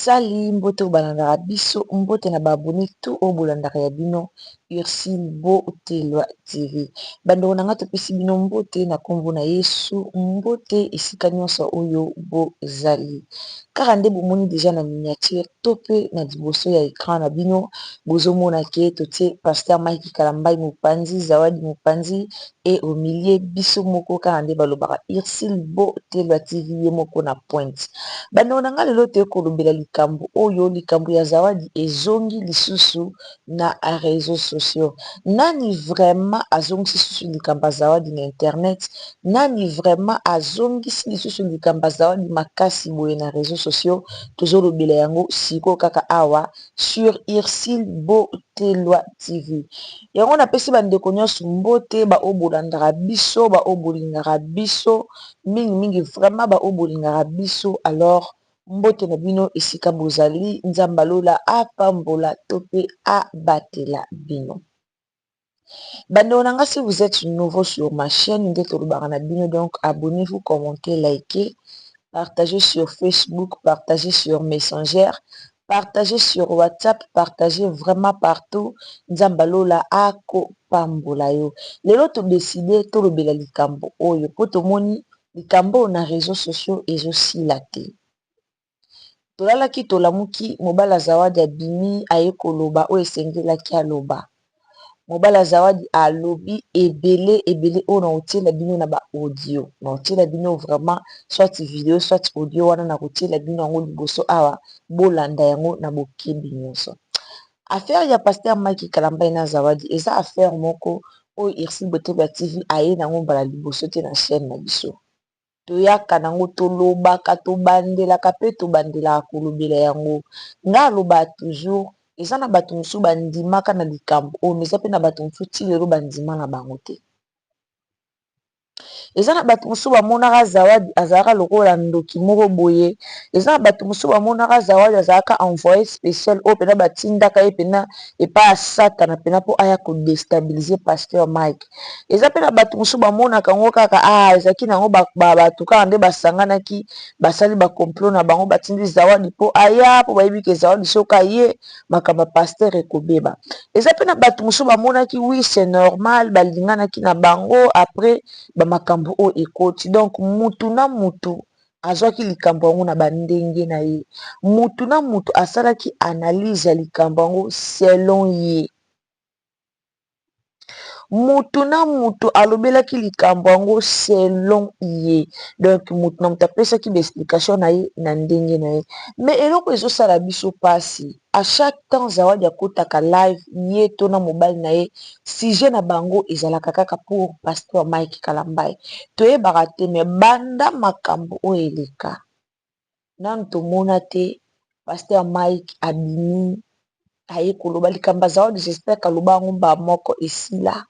Sali mbote oyo balandaka biso mbote na ba abonne tout oyo bolandaka ya bino Ursule Botelua TV bandeko na nga topesi bino mbote na nkombo na Yesu mbote esika nyonso oyo bozali kaka nde bomoni deja na miniature to pe na liboso ya ecran na bino bozomona ke totie pasteur Mike Kalambay mopanzi Zawadi mopanzi et au milieu biso moko kaka nde balobaka Ursule Botelua TV ye moko na pointe. Bandeko na nga lelo toye kolobela likambo oyo likambo ya Zawadi ezongi lisusu na reseaux sociaux. Nani vraiment azongisi lisusu likambo ya Zawadi na internet? Nani vraiment azongisi lisusu likambo ya Zawadi makasi boye na reseaux sociaux? Tozolobela yango sikoyo kaka awa sur Ursule Botelua TV. Yango napesi bandeko nyonso mbote baoyo bolandaka biso, baoyo bolingaka biso mingi mingi vraiment baoyo bolingaka biso alors mbote na bino esika bozali Nzambe alola apambola to pe abatela bino. Bandeko na nga si vous êtes nouveau sur ma chaîne nde tolobaka na bino donc abonnez-vous, commentez, likez, partagez sur Facebook, partagez sur Messenger, partagez sur WhatsApp, partagez vraiment partout. Nzambe alola akopambola yo. Lelo to décider tolobela likambo oyo po tomoni likambo oyo na réseaux sociaux ezosila te. Tolalaki tolamuki mobali ya Zawadi abimi aye koloba oyo esengelaki aloba. Mobali ya Zawadi alobi ebele ebele oyo nakotiela bino na ba audio. Nakotiela bino vraiment soit video soit audio wana nakotiela bino yango liboso awa bolanda yango na bokebi nyonso. Affaire ya pasteur Mike Kalambay na Zawadi eza affaire moko oyo Ursule Botelua TV aye nango mbala liboso te na chaîne na biso. Toyaka nango tolobaka tobandelaka pe tobandelaka kolobela yango. Nga alobaka toujours eza na bato mosusu bandimaka na likambo oyo mais eza pe na bato mosusu ti lelo bandima na bango te. Eza na bato mosusu bamonaka Zawadi azalaka lokola ndoki moko boye, eza na bato mosusu bamonaka Zawadi azalaka envoye special oyo pena batindaka ye pena epai ya satana pena po aya ko destabiliser pasteur Mike. Eza pe na batu mosusu bamonaka yango kaka ah ezalaki na yango batu kaka nde basanganaki basali ba complot na bango batindi Zawadi po aya po bayebi ke Zawadi soki aye makambo ya pasteur ekobeba. Eza pe na batu mosusu bamonaki oui c'est normal balinganaki na bango après ba makambo oyo ekoti donc mutu na mutu azwaki likambo yango na ba ndenge na ye. Mutu na mutu asalaki analyse ya likambo yango selon ye. Mutu na mutu alobelaki likambo yango selon ye donc mutu na mutu apesaki ba explication na ye na ndenge na ye mais eloko ezosala biso pasi à chaque temps Zawadi akotaka live ye to na mobali na ye sujet na bango ezalaka kaka pour pasteur Mike Kalambay toyebaka te mais banda makambo oyo eleka Nanu tomona te pasteur Mike abimi aye koloba likambo ya Zawadi j'espère aloba yango mbala moko esila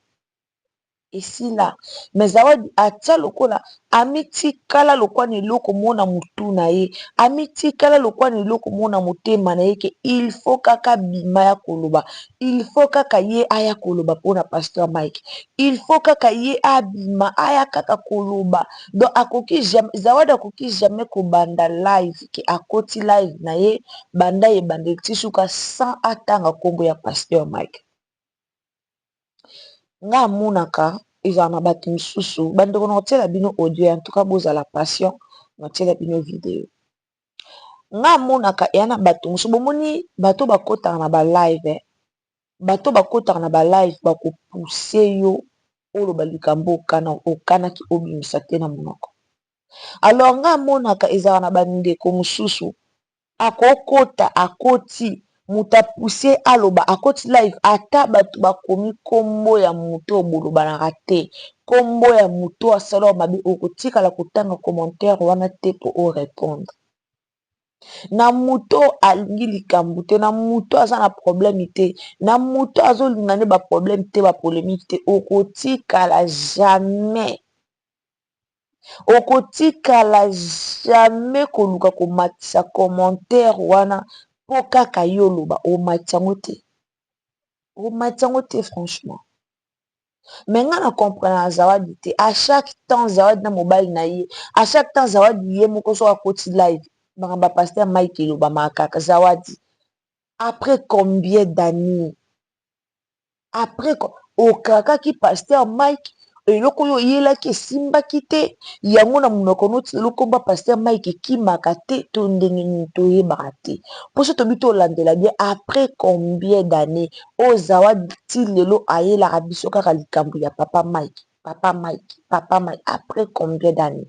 esila mais Zawadi atia lokola amitikala lokola na eloko moko na mutu na ye amitikala lokola na eloko moko na motema na ye ke il faut kaka abima aya koloba il faut kaka ye aya koloba pona pasteur Mike il faut kaka ye abima aya kaka koloba Donc akoki jamais Zawadi akoki jamais kobanda live ke akoti live na ye banda ebandeli ti suka sans atanga kombo ya pasteur Mike. Nga amonaka ezala na bato mosusu bandeko na kotiela bino audio en tout cas bozala patient na kotiela bino video. Nga amonaka eya na bato mosusu bomoni bato bakotaka na ba live eh. Bato bakotaka na ba live bako pousser yo. oloba likambo okana okanaki obimisa te na monoko. Alors nga amonaka ezalaka na bandeko mosusu akokota akoti moto apuse aloba akoti live ata bato bakomi nkombo ya moto oyo bolobanaka te nkombo ya moto oyo asala yo mabe okotikala kotanga commentaire wana te mpo orépondre na moto oyo alingi likambo te na moto aza na problème te na moto azolinga nde baproblème te bapolémique te okotikala jamais okotikala jamais koluka komatisa commentaire wana mpo kaka yo oloba omatisa yango te omatisa yango te franchement. Mais nga na comprendre Zawadi te. À chaque temps Zawadi na mobali na ye, à chaque temps Zawadi ye moko soki akoti live makambo ya pasteur Mike elobamaka kaka Zawadi. Après combien d'années, après okakaki pasteur Mike, eloko oyo oyelaki esimbaki te yango na monoko noti lelo komba pasteur Mike ekimaka te to ndenge nini toyebaka te mpo so tobi tolandela bien. Après combien d'années oyo Zawadi ti lelo ayelaka biso kaka likambo ya papa Mike, papa Mike, papa Mike, après combien d'années?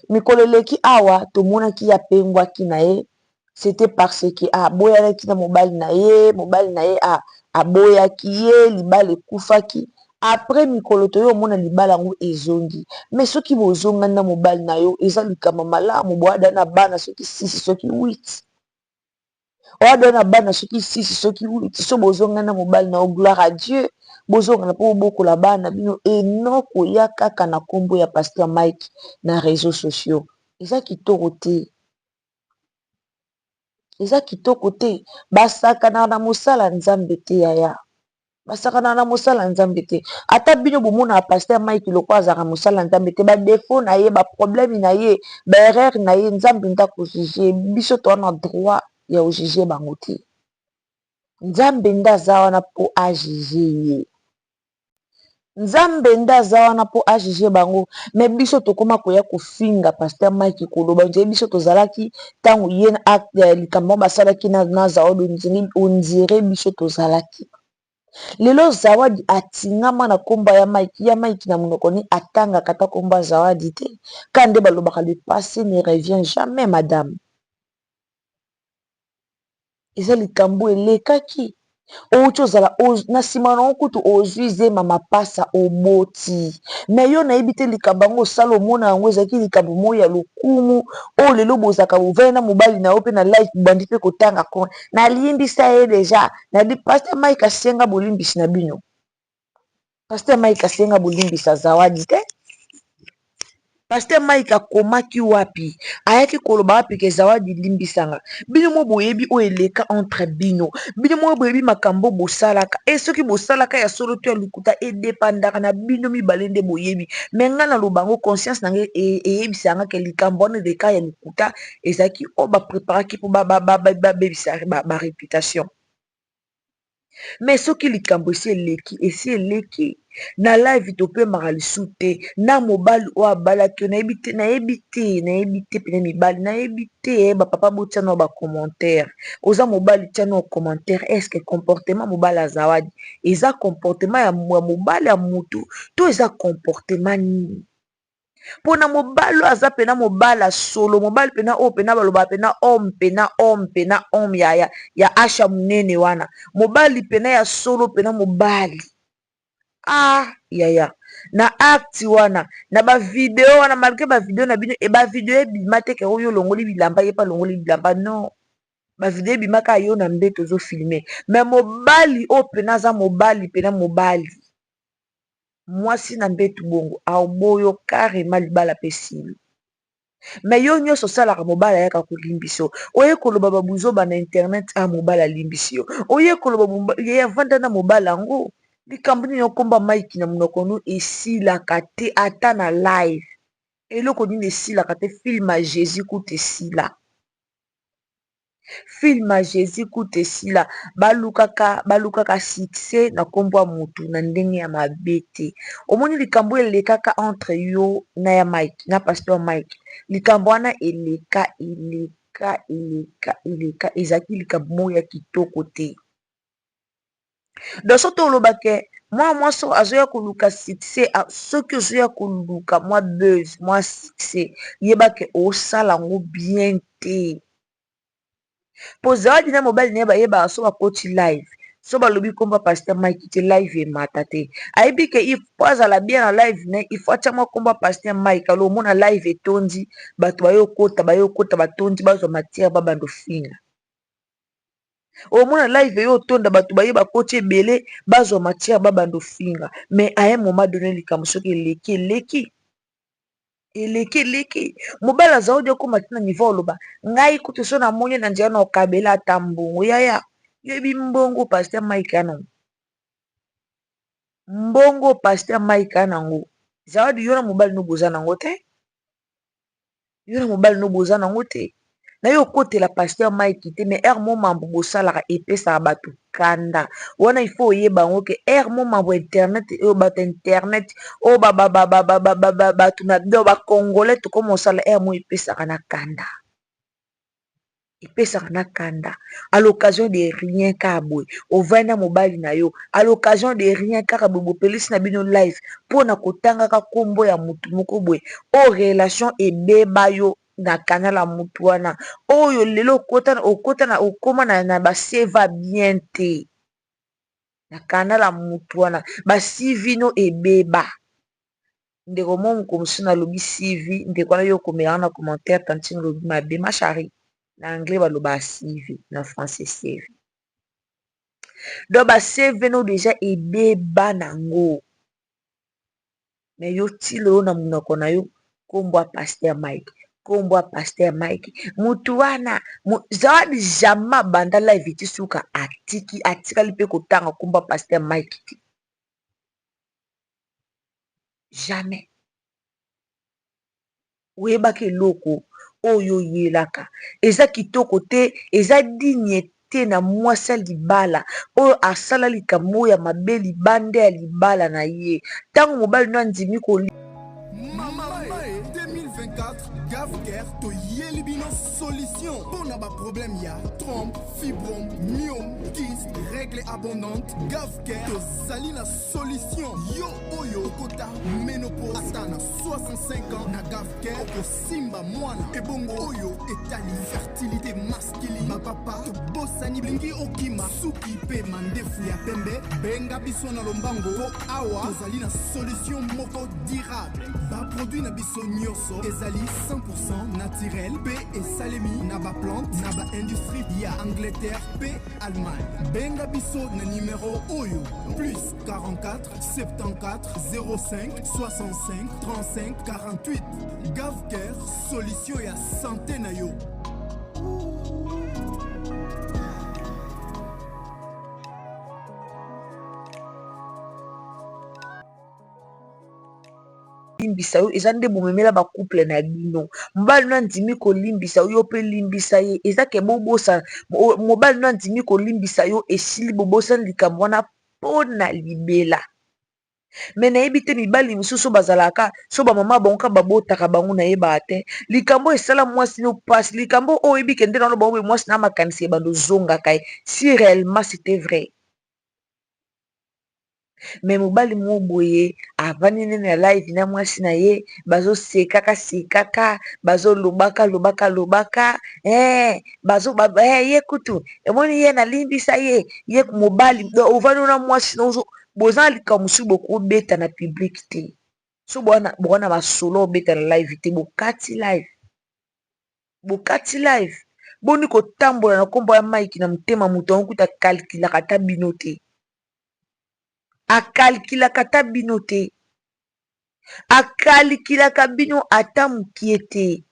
Mikolo eleki awa tomonaki ye apengwaki na ye, c'était parce que aboyanaki na mobali na ye, mobali na ye aboyaki ye, libala ekufaki. Après mikolo toye omona libala yango ezongi. Mais soki bozongani na mobali na yo, eza likambo malamu. Boada na bana soki 6, soki 8, oada na bana soki 6, soki 8. So bozongani na mobali na yo, gloire à Dieu, bozongana mpo bobokola bana bino eno koya kaka na nkombo ya pasteur Mike na réseaux sociaux eza kitoko te, eza kitoko te. Basakanaka na mosala Nzambe te yaya, basakanaka na mosala Nzambe te. Ata bino bomonaka pasteur Mike lokola azalaka mosala Nzambe te, badéfauts na ye, baproblème na ye, baerreur na ye, Nzambe nde akojuger. Biso toza na droit ya kojuger bango te. Nzambe nde aza wana mpo ajuger ye, Nzambe nde aza wana mpo ajuger bango. Mais biso tokóma koya kofinga pasteur Mike, koloba nzela biso tozalaki ntango ye likambo basalaki na Zawadi, on dirait biso tozalaki. Lelo Zawadi atingama na nkombo ya Mike, ya Mike na monoko ni atangaka ata nkombo ya Zawadi te. Ka nde balobaka, le passé ne revient jamais, madame. Eza likambo elekaki, outi ozala na nsima nango kutu ozwi zema mapasa oboti. Mais yo nayebi te likambo yango osala, omona yango ezalaki likambo moko ya lokumu oyo lelo bozalaka bovandi na mobali na yo mpe na live bobandi mpe kotanga ko nalimbisa ye déjà. Pasteur Mike asenga bolimbisi na bino? Pasteur Mike asenga bolimbisa Zawadi te. Pasteur Mike akomaki wapi? Ayaki koloba wapi ke Zawadi limbisanga? Bino mo boyebi oyo eleka entre bino, bino mo boyebi makambo bosalaka. E soki bosalaka ya solo to ya lokuta, edépendaka na bino mibale nde boyebi. Mais ngai naloba yango, conscience na ngai eyebisanga ke likambo wana eleka ya lokuta, ezalaki oyo bapréparaki mpo babebisa baréputation. Mais soki likambo esi eleki, esi eleki. Na live topemaka lisu te na mobali oyo abalaki yo. Nayebi te, nayebi te, nayebi te pene mibali, nayebi te. Bapapa botia na bacommentaire. Oza mobali, tia na commentaire: est-ce comportement mobali ya Zawadi eza comportement ya mobali ya mutu to eza comportement nini? Mpona mobali oyo aza pena mobali ya solo, mobali pena oyo pena balobaka pena homme, pena homme, pena homme ya asha monene wana, mobali pena ya solo, pena mobali. Ah yaya, na acte wana, na bavideo wana, malgré bavideo na bino e bavideo ebima te ke oyo olongoli bilamba, ye mpe alongoli bilamba, non. Bavideo ebimaka yo na mbeto ozofilmer. Mais mobali oyo pena aza mobali pena mobali, mwasi na mbetu bongo aboyo carrément libala mpe esili. Mais yo nyonso osalaka, mobali ayaka kolimbisa yo, oye koloba babuzoba na internet. A mobali alimbisi yo, oye koloba ye avanda na mobali yango. Likambo nini okomba Mike na monoko no esilaka te? Ata na live, eloko nini esilaka te? Film ya Jésus kuta esila, film ya Jésus kuta esila. Balukaka, balukaka succès na nkombo ya motu na ndenge ya mabe te. Omoni likambo elekaka entre yo na ya Mike, na pasteur Mike, likambo wana eleka, eleka, eleka, eleka, ezalaki likambo moko ya kitoko te. Donc so tolobake Mwana mwasi oyo azoya koluka succès, soki ozoya koluka mwa buzz, mwa succès, yeba ke osala yango bien te. Po Zawadi na mobali na ye bayebaka soki bakoti live, soki balobi kombo ya pasteur Mike te, live emata te. Ayebi ke il faut azala bien na live na ye, il faut atia mwa kombo ya pasteur Mike, alors omona live etondi, bato baye kokota, baye kokota, batondi, bazwa matière babanda kofinga. Omona live eyo otonda bato baye bakoti ebele bazwa matière babanda ofinga mais à un moment donné likambo soki eleki eleki eleki eleki mobali aza odi okoma ti na niveau oloba ngai kutu so namoni na nzela na okabela ata mbongo yaya yoyebi mbongo pasteur Mike ana mbongo pasteur Mike ana yango zawadi yo na mobali no boza nango te Yo na mobali no boza nango te. Nayo okotela pasteur Mike te mais heure mo mambo bosalaka epesaka batu kanda. Wana il faut oyeba yango ke heure mo mambo internet oyo batu internet oyo ba ba ba ba ba ba ba ba batu na bino ba congolais tokoma osala heure mo epesaka na kanda. Epesaka na kanda à l'occasion de rien kaka boye ovandi na mobali na yo à l'occasion de rien kaka boye bopelisi na bino live mpo na kotangaka kombo ya mutu moko boye oyo relation ebeba yo na canal ya mutu wana oyo lelo okota okota na okoma na, na ba seva bien te na canal ya mutu wana ba CV no ebeba. Ndeko moko mokolo mosusu nalobi CV ndeko wana yo okomela nga na commentaire tantine olobi mabe ma charie na anglais balobaka CV na français CV donc ba CV no dejà ebeba nango mais yo ti lelo na monoko na yo kombo ya pasteur Mike kombo ya pasteur Mike mutu wana zawadi jamais abanda live ti suka atiki atikali pe kotanga kombo ya pasteur Mike te. Jamais. Oyebaka eloko oyo oyelaka eza kitoko te eza digne te na mwasi ya libala oyo asala likambo oyo ya mabe libanda ya libala na ye ntango mobali no andimi ko Mama 2024 Gavcare toyeli bino solution mpo na baproblème ya trompe, fibrome, myome, kyste, règle abondante. Gavcare tozali na solution. Yo oyo okota menopause ata na 65 ans na Gavcare okosimba mwana. Ebongo oyo etali fertilité masculine, bapapa tobosani lingi okima suki mpe mandefu ya pembe, benga biso na lombango mpo awa tozali na solution moko durable. Ba produits na biso nyoso ezali 100% naturel mpe esalemi na ba plante na ba industrie ya Angleterre mpe Allemagne. Benga biso na numero oyo plus 44 74 05 65 35 48. Gavcare, solution ya santé na yo. Limbisa yo eza nde bomemela ba couple na bino mobali no andimi kolimbisa yo yo pe limbisa ye eza ke bobosana mobali no andimi kolimbisa yo esili bobosani likambo wana po na libela me nayebi te mibali mosusu bazalaka so ba mama bango kaka babotaka bango nayebaka te likambo oyo esala mwasi no pasi likambo oyo oyebi ke nde na loba oyo mwasi na makanisi ebanda ozongaka ye si réellement c'était vrai Mais mobali moko boye avandi nde na live na mwasi na ye bazo sekaka sekaka bazo lobaka lobaka lobaka eh bazo ba, eh, ye kutu emoni ye nalimbisa ye ye mobali ovandi na mwasi na ozo boza na likambo mosusu bokobeta na public te so boza na masolo obeta na live te bokati live bokati live boni kotambola na nkombo ya Mike na motema moto yango kutu akalkilaka ata bino te A calculaka ata bino te. A calculaka bino ata mukie te.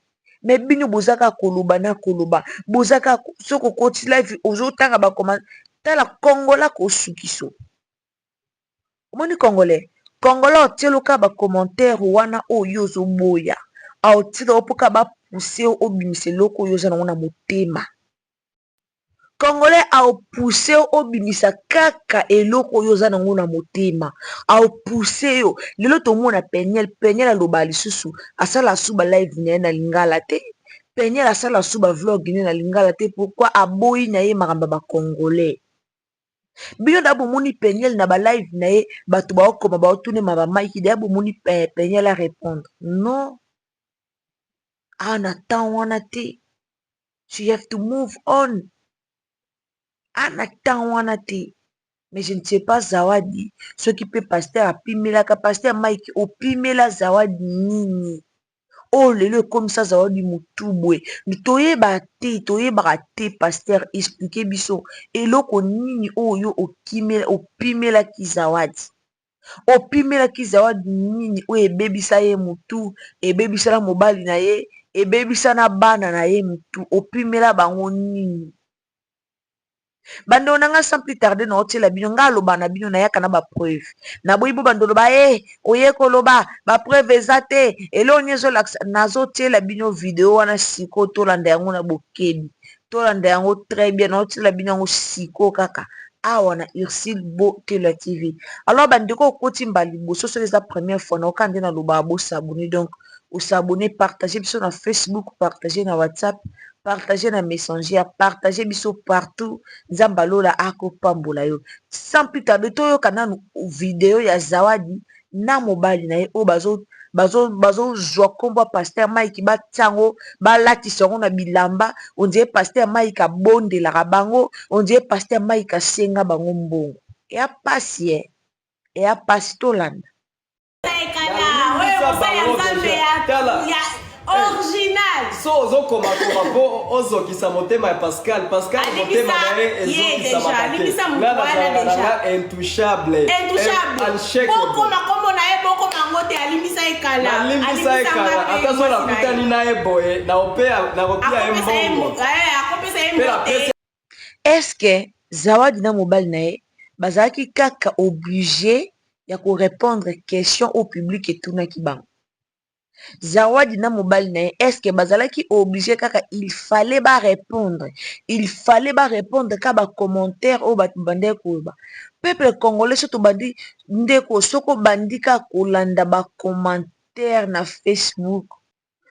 Mais bino boza kaka koloba na koloba. Boza kaka soki okoti live ozo tanga ba comment tala congolais ako sukiso. Omoni congolais? Congolais otielo kaka ba commentaire wana oyo yo ozo boya. Aotiela yo po kaka ba pousser yo obimisa eloko oyo oza nango na motema. Congolais ao pousser yo obimisa kaka eloko oyo oza nango na motema ao pousser yo lelo tomona peniel peniel aloba lisusu asala su ba live na ye na lingala te peniel asala su ba vlog ne na lingala te pourquoi aboyi na ye makambo ya ba congolais. Bino da bomoni Peniel na ba live na ye bato baokoma baotunema ba Mike deya bomoni Peniel a répondre non awa na temps wana te she have to move on a na temps wana te mais je ne sais pas Zawadi soki pe pasteur apimelaka pasteur Mike opimela Zawadi nini oyo lelo ekomisa Zawadi mutu boye toyeba te toyebaka te pasteur explique biso eloko nini oyo okimela opimelaki Zawadi opimelaki Zawadi nini oyo ebebisa ye mutu ebebisa na mobali na ye ebebisa na bana na ye mutu opimela bango nini Bandeko na nga sans plus tarder na otiela bino nga aloba na bino nayaka na ba preuve naboyi bo bando loba e eh, oye koloba ba preuve eza te eloko nini ezolakisa nazotiela bino video wana sikoyo tolanda yango na bokebi tolanda yango très bien naotiela bino yango sikoyo kaka awa na Ursule Botelua TV alors bandeko okoti mbala liboso soki eza première fois naoka nde nalobaka bosabone donc osabone partage biso na Facebook partage na WhatsApp partage na messenger partage biso partout nzambe alola akopambola yo sans plus tarder toyoka nanu video ya Zawadi na mobali na ye oyo bazo bazozwa nkombo ya pasteur Mike batia yango balatisa yango na bilamba ondire pasteur Mike abondelaka bango ondire pasteur Mike asenga bango mbongo eya pasi e eya pasi tolanda original so ozokomakoma mpo ozokisa motema ya pascal pascal motema na ye ezokisamaka te nga nazalaka na nga intouchable bokoma kombo na ye bokoma yango te alimbisa ye kala alimbisa ye kala ata so nakutani na ye boye nakopia ye mbongo akopesa ye mbote Est-ce Zawadi na mobali na ye bazalaki kaka oblige ya ko repondre question oyo public etunaki bango? Zawadi na mobali na ye est ce que bazalaki oblige kaka il fallait ba repondre il fallait ba repondre kaka ba commentaire oyo bato babandaki koloba? Peuple congolais soki tobandi ndeko soki obandi kaka kolanda ba commentaire na Facebook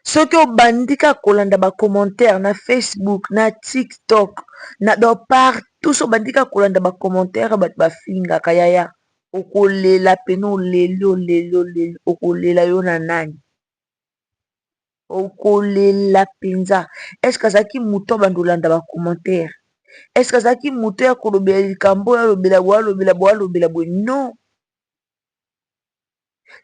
Soki obandi kaka kolanda ba commentaire na Facebook na TikTok na donc partout soki obandi kaka kolanda ba commentaire bato bafingaka yaya okolela pena oleli oleli oleli okolela yo na nani okolela mpenza est ce que azalaki moto abanda kolanda ba commentaire est ce que azalaki moto ya kolobela likambo oyo alobela boye alobela boye alobela boye non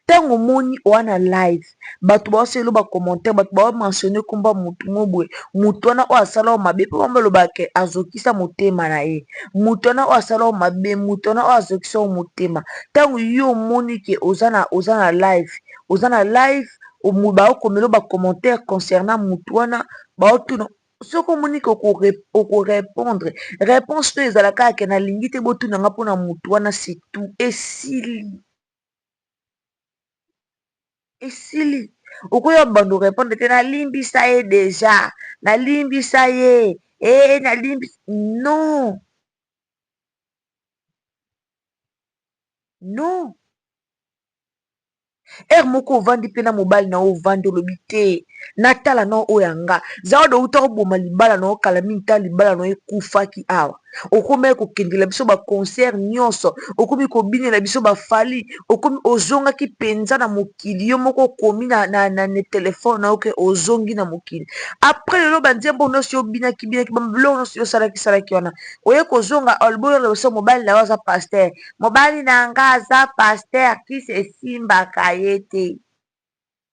Ntango omoni oa na live bato baosalela yo ba commentaire bato bao mentionne kombo ya mutu moko boye mutu wana oyo asala yo mabe po bango balobaka ke azokisa motema na ye mutu wana oyo asala yo mabe mutu wana oyo azokisa yo motema ntango yo omoni ke oza na oza na live oza na live baokomela yo ba commentaire concernant mutu wana baotuna soki omoni ke oko repondre reponse to ezala kaka ke nalingi te botuna nga mpona mutu wana c'est tout esili esili okoya bando repondre te nalimbisa ye deja nalimbisa ye e nalimbisa non non Heure moko ovandi pe na mobali na yo ovandi olobi te natala nao oyo ya nga zawadi owuta koboma libala na yo kala mingi ta libala na yo ekufaki awa okomaki kokendela biso ba concert nyonso okomi kobinela biso ba Fally okomi ozongaki penza na mokili yo moko okomi na, na, na, na telefone na yo ke ozongi na mokili après lelo ba nzembo nyonso yo obinaki binaki ba biloko nyonso yo osalaki salaki wana oye kozonga olobi oyo biso mobali na yo aza pasteur Mobali na nga aza pasteur kisi esimbaka ye te.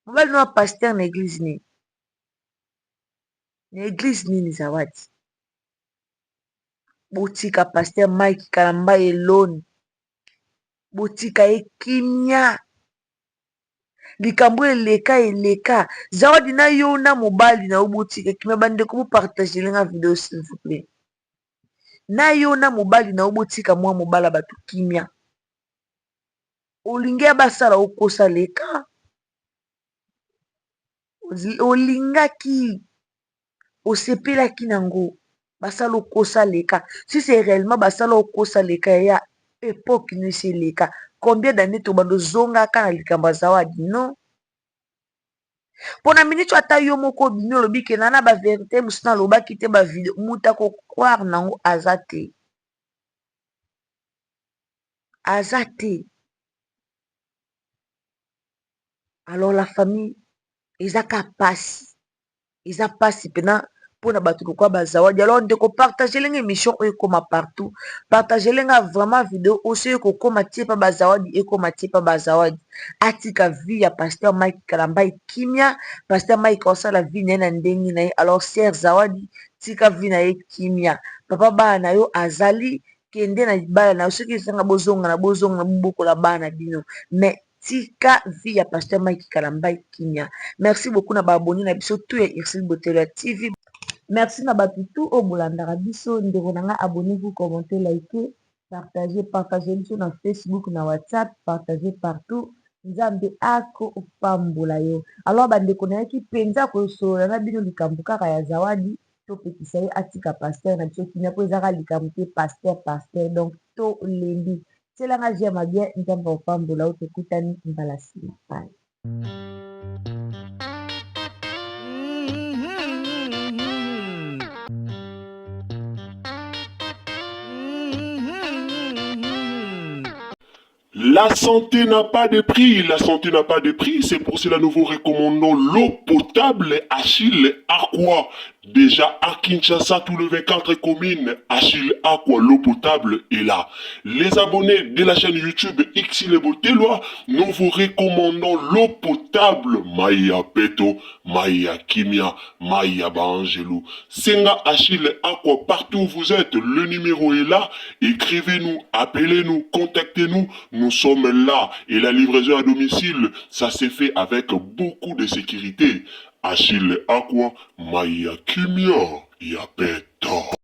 Mobali no pasteur na eglise nini? Na eglise nini Zawadi? Botika pasteur Mike Kalambay alone. Botika ye kimia. Likambo eleka eleka. Zawadi na yo na mobali na yo botika kimia. Bandeko bo partager nga video s'il vous plait. Na yo na mobali na yo botika mwa mobala bato kimia. Olingi ya basala okosa leka. Olingaki osepelaki nango basala okosa leka. Si c'est réellement basala okosa leka ya epoque nisi eleka. Combien d'années tobanda ozongaka na likambo ya Zawadi non. Pona minute oyo ata yo moko obimi olobi ke na na ba verite mosusu nalobaki te ba video mutu ako croire nango aza te. Aza te. Alors la famille, eza ka pasi, eza pasi mpena mpona bato lokola bazawadi. Alors ndeko, partage ndenge émission oyo ekóma partout, partage nga vraiment video oyo soki ekokóma tie pa bazawadi, ekóma tie pa bazawadi. Atika vie ya pasteur Mike Kalambai kimia. Pasteur Mike osala vie na ye na ndenge na ye. Alors sœur Zawadi, tika vie na ye kimia. Papa bana na yo azali, kende na libala na yo. Soki esanga bozongana, bozongana, bobokola bana na bino, mais tika vie ya pasteur Mike Kalambai kimia. Merci beaucoup na baabonnés na biso tu ya Ursule Botelo ya TV. Merci na bato tu oyo bolandaka biso. Ndeko na nga, abonnez-vous, commentez, like, partage, partage biso na Facebook, na WhatsApp, partage partout. Nzambe akopambola yo. Alors bandeko, nayaki mpenza kosolola na bino likambo kaka ya Zawadi. Topekisa ye atika pasteur na biso kimia, mpo ezaka likambo te pasteur, pasteur. Donc tolembi. Tielanga j'aime bien. Nzambe akopambola yo. Tokutani mbala nsima. Bye. La santé n'a pas de prix, la santé n'a pas de prix, c'est pour cela nous vous recommandons l'eau potable Achille Aqua. Déjà à Kinshasa, tous les 24 communes, Achille Aqua, l'eau potable est là. Les abonnés de la chaîne YouTube Xile Boteloi, nous vous recommandons l'eau potable Maya Peto, Maya Kimia, Maya Baangelou. Senga Achille Aqua, partout où vous êtes, le numéro est là. Écrivez-nous, appelez-nous, contactez-nous. Nous sommes là. Et la livraison à domicile, ça s'est fait avec beaucoup de sécurité. Achille Aqua, Maya Kimia, Yapeto.